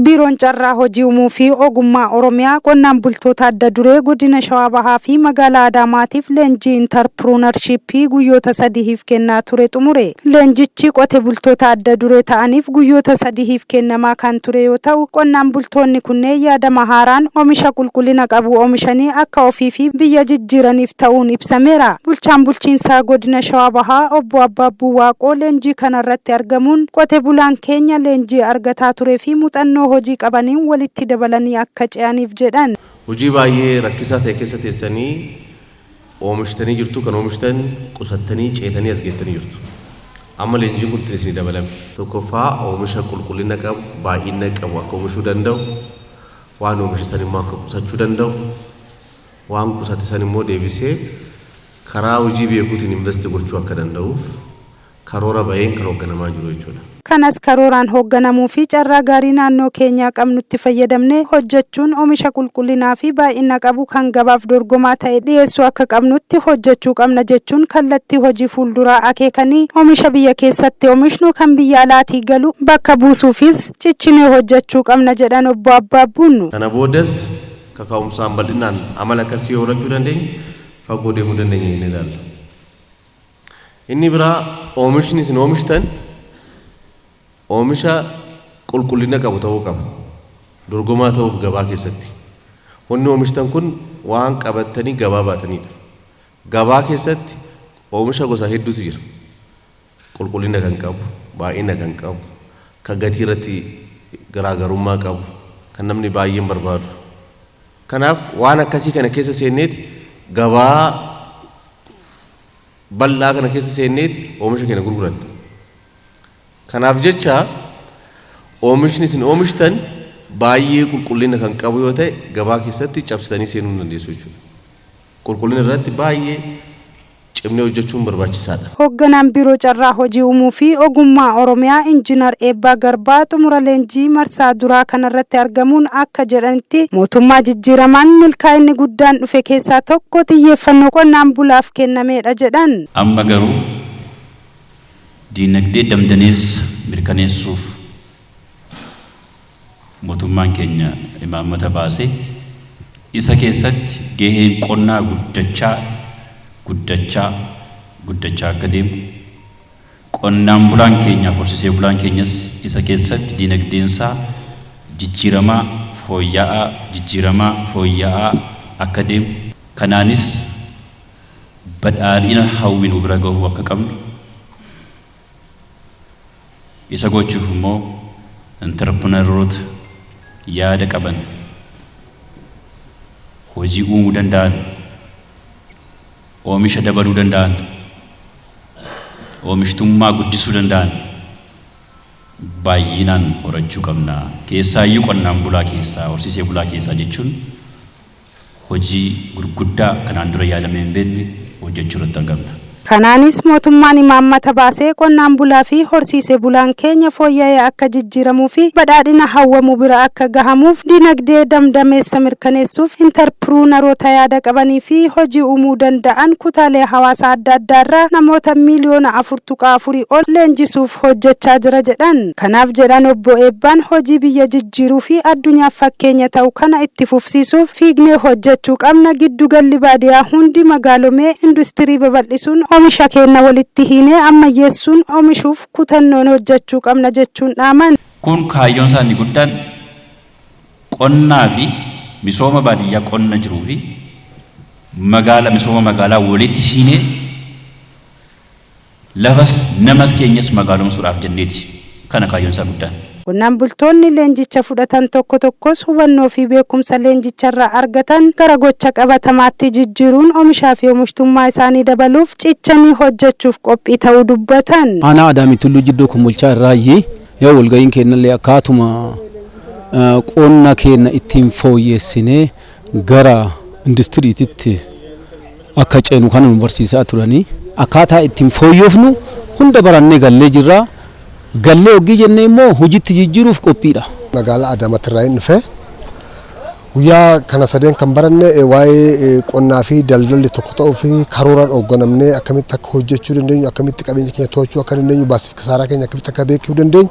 Biiroon Carraa Hojii Uumuu fi Ogummaa Oromiyaa qonnaan bultoota adda duree godina Shawaa Bahaa fi magaalaa Adaamaatiif leenjii intarpiruunarshiippii guyyoota sadihiif kennaa ture xumure. Leenjichi qote bultoota adda duree ta'aniif guyyoota sadihiif kennamaa kan ture yoo ta'u, qonnaan bultoonni kunneen yaadama haaraan oomisha qulqullina qabu oomishanii akka ofii fi biyya jijjiiraniif ta'uun ibsameera. Bulchaan bulchiinsaa godina Shawaa Bahaa obbo Abbaabbuu Waaqoo leenjii kanarratti argamuun qote bulaan keenya leenjii argataa turee fi muuxannoo hojii qabaniin walitti dabalanii akka ce'aniif jedhan. Hojii baay'ee rakkisaa ta'e keessa teessanii oomishtanii jirtu, kan oomishtan qusattanii ceetanii as geettanii jirtu. Amma leenjiin kun ittiin isinii dabalame. Tokkoffaa, oomisha qulqullina qabu, baay'ina qabu akka oomishuu danda'u, waan oomishe san immoo akka qusachuu danda'u, waan qusate san immoo deebisee karaa hojii beekuutiin invest gochuu akka danda'uuf karoora baheen kan hoogganamaa jiru jechuudha. Kanas karooraan hoogganamuu fi carraa gaarii naannoo keenyaa qabnutti fayyadamnee hojjechuun oomisha qulqullinaa fi baay'ina qabu kan gabaaf dorgomaa ta'e dhiyeessuu akka qabnutti hojjechuu qabna jechuun kallattii hojii fuulduraa akeekanii, oomisha biyya keessatti oomishnu kan biyya alaatii galu bakka buusuufis cichinee hojjechuu qabna jedhan obbo Abbaabbuun. Kana boodas kaka'umsaan bal'inaan amala akkasii horachuu dandeenya, fagoo deemuu dandeenya jennee ilaalla. Inni biraa, oomishni isin oomishtan oomisha qulqullina qabu ta'uu qaba. Dorgomaa ta'uuf gabaa keessatti. Wanni oomishtan kun waan qabattanii gabaa baatanidha. Gabaa keessatti oomisha gosa hedduutu jira. Qulqullina kan qabu, baay'ina kan qabu, kan gatii irratti garaagarummaa qabu, kan namni baay'een barbaadu. Kanaaf waan akkasii kana keessa seenneeti, gabaa bal'aa kana keessa seenneeti oomisha keenya gurguranna. Kanaaf jecha oomishni isin oomishtan baay'ee qulqullina kan qabu yoo ta'e, gabaa keessatti cabsitanii seenuu hin dandeessu jechuudha. Qulqullina irratti baay'ee cimnee hojjechuun barbaachisaadha. Hoogganaan Biiroo Carraa Hojii Uumuu fi Ogummaa Oromiyaa Injiinar Eebbaa Garbaa xumura leenjii marsaa duraa kanarratti argamuun akka jedhanitti, mootummaa jijjiiramaan milkaa'inni guddaan dhufe keessaa tokko xiyyeeffannoo qonnaan bulaaf kennameedha jedhan. Amma garuu diinagdee damdaneessa mirkaneessuuf mootummaan keenya imaammata baasee, isa keessatti gaheen qonnaa guddachaa guddachaa guddachaa akka deemu, qonnaan bulaan keenyaaf horsiisee bulaan keenyas isa keessatti diinagdeensaa jijjiiramaa fooyya'aa, jijjiiramaa fooyya'aa akka deemu, kanaanis badhaadhina hawwinu bira gahuu akka qabnu, isa gochuuf immoo intarpirinaroota yaada qaban, hojii uumuu danda'an, oomisha dabaluu danda'an, oomishtummaa guddisuu danda'an baay'inaan horachuu qabna. Keessaayyuu qonnaan bulaa keessaa, horsiisee bulaa keessaa jechuun hojii gurguddaa kanaan dura yaadamee hin beekne hojjechuu irratti argamna. Kanaanis mootummaan imaammata baasee qonnaan bulaa fi horsiisee bulaan keenya fooyya'ee akka jijjiiramuu fi badhaadhina hawwamu bira akka gahamuuf, diinagdee damdameessa mirkaneessuuf intarpiruunaroota yaada qabanii fi hojii uumuu danda'an kutaalee hawaasaa adda addaa irraa namoota miiliyoona 4.4 ol leenjisuuf hojjechaa jira jedhan. Kanaaf jedhan obbo Eebbaan, hojii biyya jijjiiruu fi addunyaaf fakkeenya ta'u kana itti fufsiisuuf fiignee hojjechuu qabna. Giddugalli baadiyaa hundi magaalomee industirii babal'isuun oomisha keenya walitti hiinee ammayyeessuun oomishuuf kutannoon hojjechuu qabna jechuun dhaaman. Kun kaayyoon isaa inni guddaan qonnaa fi misooma baadiyyaa, qonna jiruu fi magaala, misooma magaalaa walitti hiinee lafas namas keenyas magaalomsuudhaaf jenneeti. Kana kaayyoon isaa guddaan. Qonnaan bultoonni leenjicha fudhatan tokko tokkos hubannoo fi beekumsa leenjicharraa argatan gara gocha qabatamaatti jijjiiruun oomishaa fi oomishtummaa isaanii dabaluuf cichanii hojjechuuf qophii ta'uu dubbatan. Aanaa Adaamii Tulluu Jiddoo Kombolchaa irraayyii yoo walga'iin kennallee akkaatuma qonna keenya ittiin fooyyessinee gara industiriititti akka ceenu kana nu barsiisaa turanii, akkaataa ittiin fooyyofnu hunda barannee gallee jirra. Gallee hoggii jennee immoo hojiitti jijjiiruuf qophiidha. Magaalaa Adaamaatti irraa hin dhufe. Guyyaa kana sadeen kan baranne waa'ee qonnaa fi daldalli tokko ta'uu fi karooraan hoogganamnee akkamitti akka hojjechuu dandeenyu, akkamitti qabeenya keenya to'achuu akka dandeenyu, baasiif kisaaraa keenya akkamitti akka beekuu dandeenyu.